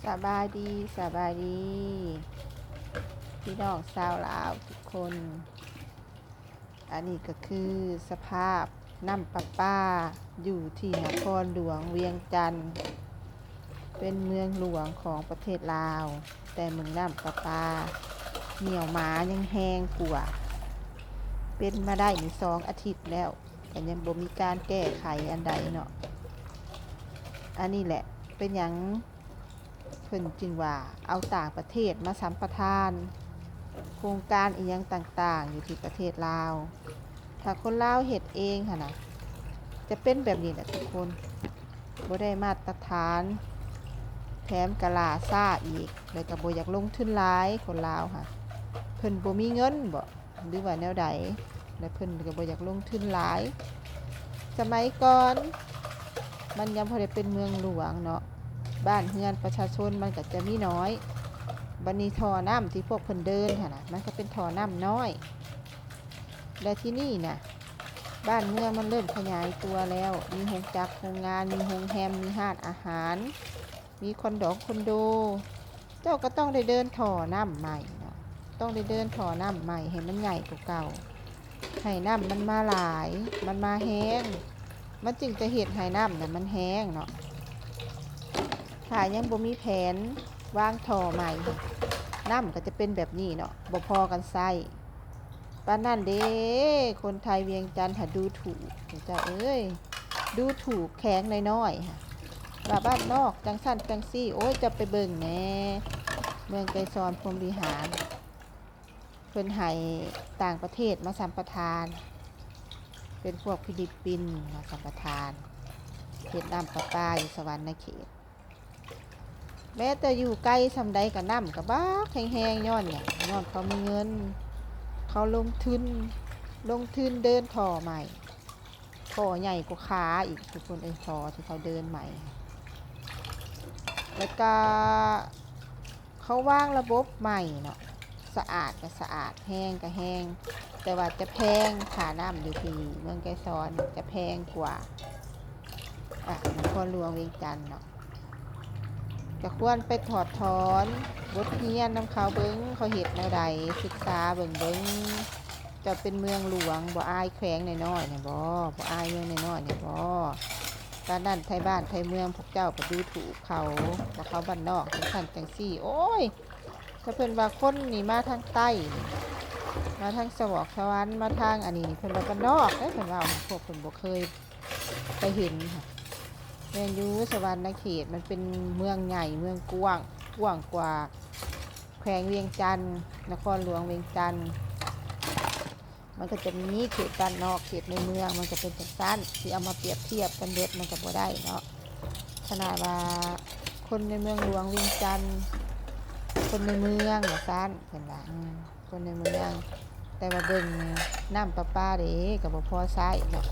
ສະບາຍດີ ສະບາຍດີ ພີ່ນ້ອງຊາວລາວທຸກຄົນ. ອັນນີ້ກໍຄືສະພາບນ້ຳປະປາຢູ່ທີ່ນະຄອນຫຼວງວຽງຈັນ ເປັນເມືອງຫຼວງຂອງປະເທດລາວ, ແຕ່ເບິ່ງນ້ຳປະປາໜຽວໝາຍັງແຮງກວ່າ. ເປັນມາໄດ້ນີ້ສອງອາທິດແລ້ວ ກໍຍັງບໍ່ມີການແກ້ໄຂອັນໃດເນາະ. ອັນນີ້ແຫຼະເປັນຫຍັງ ເພິ່ນຈຶ່ງວ່າເອົາຕ່າງປະເທດມາສຳປະທານໂຄງການອີ່ຫຍັງຕ່າງໆ ຢູ່ທີ່ປະເທດລາວ. ຖ້າຄົນລາວເຮັດເອງຫັ້ນນະ ຈະເປັນແບບນີ້ແຫຼະທຸກຄົນ, ບໍ່ໄດ້ມາດຕະຖານ, ແຖມກະລ່າຊ້າອີກ, ແລ້ວກໍບໍ່ຢາກລົງທຶນຫຼາຍ. ຄົນລາວຫັ້ນ ເພິ່ນບໍ່ມີເງິນບໍ ຫຼືວ່າແນວໃດ ແລະເພິ່ນກໍບໍ່ຢາກລົງທຶນຫຼາຍ. ສະໄໝກ່ອນມັນຍັງບໍ່ໄດ້ເປັນເມືອງຫຼວງເນາະ, ບ້ານເຮືອນປະຊາຊົນມັນກໍຈະມີໜ້ອຍ. ບັດນີ້ທໍ່ນ້ຳທີ່ພວກເພິ່ນເດີນຫັ້ນນະ ມັນກໍເປັນທໍ່ນ້ຳນ້ອຍ. ແລະທີ່ນີ້ນະ ບ້ານເມືອງມັນເລີ່ມຂະຫຍາຍຕົວແລ້ວ, ມີໂຮງຈັກໂຮງງານ, ມີໂຮງແຮມ, ມີຮ້ານອາຫານ, ມີຄອນດອງຄອນໂດ, ເຈົ້າກໍຕ້ອງໄດ້ເດີນທໍ່ນ້ຳໃໝ່ເນາະ, ຕ້ອງໄດ້ເດີນທໍ່ນ້ຳໃໝ່ໃຫ້ມັນໃຫຍ່ກວ່າເກົ່າ, ໃຫ້ນ້ຳມັນມາຫຼາຍ, ມັນມາແຮງ, ມັນຈຶ່ງຈະເຮັດໃຫ້ນ້ຳນະມັນແຮງເນາະ. ຖ້າຍັງບໍ່ມີແຜນວາງທໍ່ໃໝ່, ນ້ຳກໍຈະເປັນແບບນີ້ເນາະ, ບໍ່ພໍກັນໃຊ້. ປານນັ້ນເດ້ ຄົນໄທວຽງຈັນຫາດູຖູກ ເຈົ້າເອີຍ, ດູຖູກແຂວງນ້ອຍໆ ຫາ ວ່າບ້ານນອກຈັ່ງຊັ້ນຈັ່ງຊີ້. ໂອ້ຍ ເຈົ້າໄປເບິ່ງແດ່ ເມືອງໄກສອນ ພົມວິຫານ ເພິ່ນໃຫ້ຕ່າງປະເທດມາສຳປະທານ, ເປັນພວກຟີລິບປິນມາສຳປະທານ ເຮັດນ້ຳປະປາຢູ່ສະຫວັນນະເຂດ. ແມ້ແຕ່ຢູ່ໄກສ່ຳໃດກໍນ້ຳກໍບັກແຮງໆ ຍ້ອນຫຍັງ? ຍ້ອນເຂົາມີເງິນ, ເຂົາລົງທຶນ, ລົງທຶນເດີນທໍ່ໃໝ່, ທໍ່ໃຫຍ່ກວ່າຂາອີກ ທຸກຄົນເອີຍ, ທໍ່ທີ່ເຂົາເດີນໃໝ່. ແລ້ວກໍເຂົາວາງລະບົບໃໝ່ເນາະ, ສະອາດກໍສະອາດ, ແຮງກໍແຮງ, ແຕ່ວ່າຈະແພງ, ຄ່ານ້ຳຢູ່ທີ່ເມືອງໄກສອນຈະແພງກວ່າ ອ່າ ນະຄອນຫຼວງວຽງຈັນເນາະ. ກໍຄວນໄປຖອດຖອນບົດຮຽນນຳເຂົາເບິ່ງ, ເຂົາເຮັດແນວໃດ, ສຶກສາເບິ່ງເບິ່ງ. ເຈົ້າເປັນເມືອງຫຼວງ, ບໍ່ອາຍແຂວງນ້ອຍໆ ແດ່ບໍ? ບໍ່ອາຍເມືອງນ້ອຍໆ ແດ່ບໍ? ປານນັ້ນໄທບ້ານໄທເມືອງພວກເຈົ້າກໍດູຖູກເຂົາ, ວ່າເຂົາບ້ານນອກຈັ່ງຊັ້ນຈັ່ງຊີ້. ໂອ້ຍ ຖ້າເພິ່ນວ່າຄົນນີ້ມາທາງໃຕ້ນີ້ ມາທາງສະຫວອກສະຫວັນ, ມາທາງອັນນີ້ ເພິ່ນວ່າບ້ານນອກເດ້ ເພິ່ນເວົ້າ, ພວກເພິ່ນບໍ່ເຄີຍ ໄປເຫັນ. ແມ່ນຢູ່ ສະຫວັນນະເຂດມັນເປັນເມືອງໃຫຍ່, ເມືອງກວ້າງ, ກວ້າງກວ່າແຂວງວຽງຈັນ, ນະຄອນຫຼວງວຽງຈັນ. ມັນກໍຈະມີເຂດບ້ານນອກ, ເຂດໃນເມືອງ, ມັນກໍເປັນຈັ່ງຊັ້ນ. ຊິເອົາມາປຽບທຽບກັນເບິດ ມັນກໍບໍ່ໄດ້ເນາະ. ຂະໜາດວ່າຄົນໃນເມືອງຫຼວງວຽງຈັນ, ຄົນໃນເມືອງວ່າຊັ້ນ, ເພິ່ນວ່າ ອືມ ຄົນໃນເມືອງ, ແຕ່ວ່າເບິ່ງນ້ຳປະປາເດ້ ກໍບໍ່ພໍໃຊ້ເນາະ.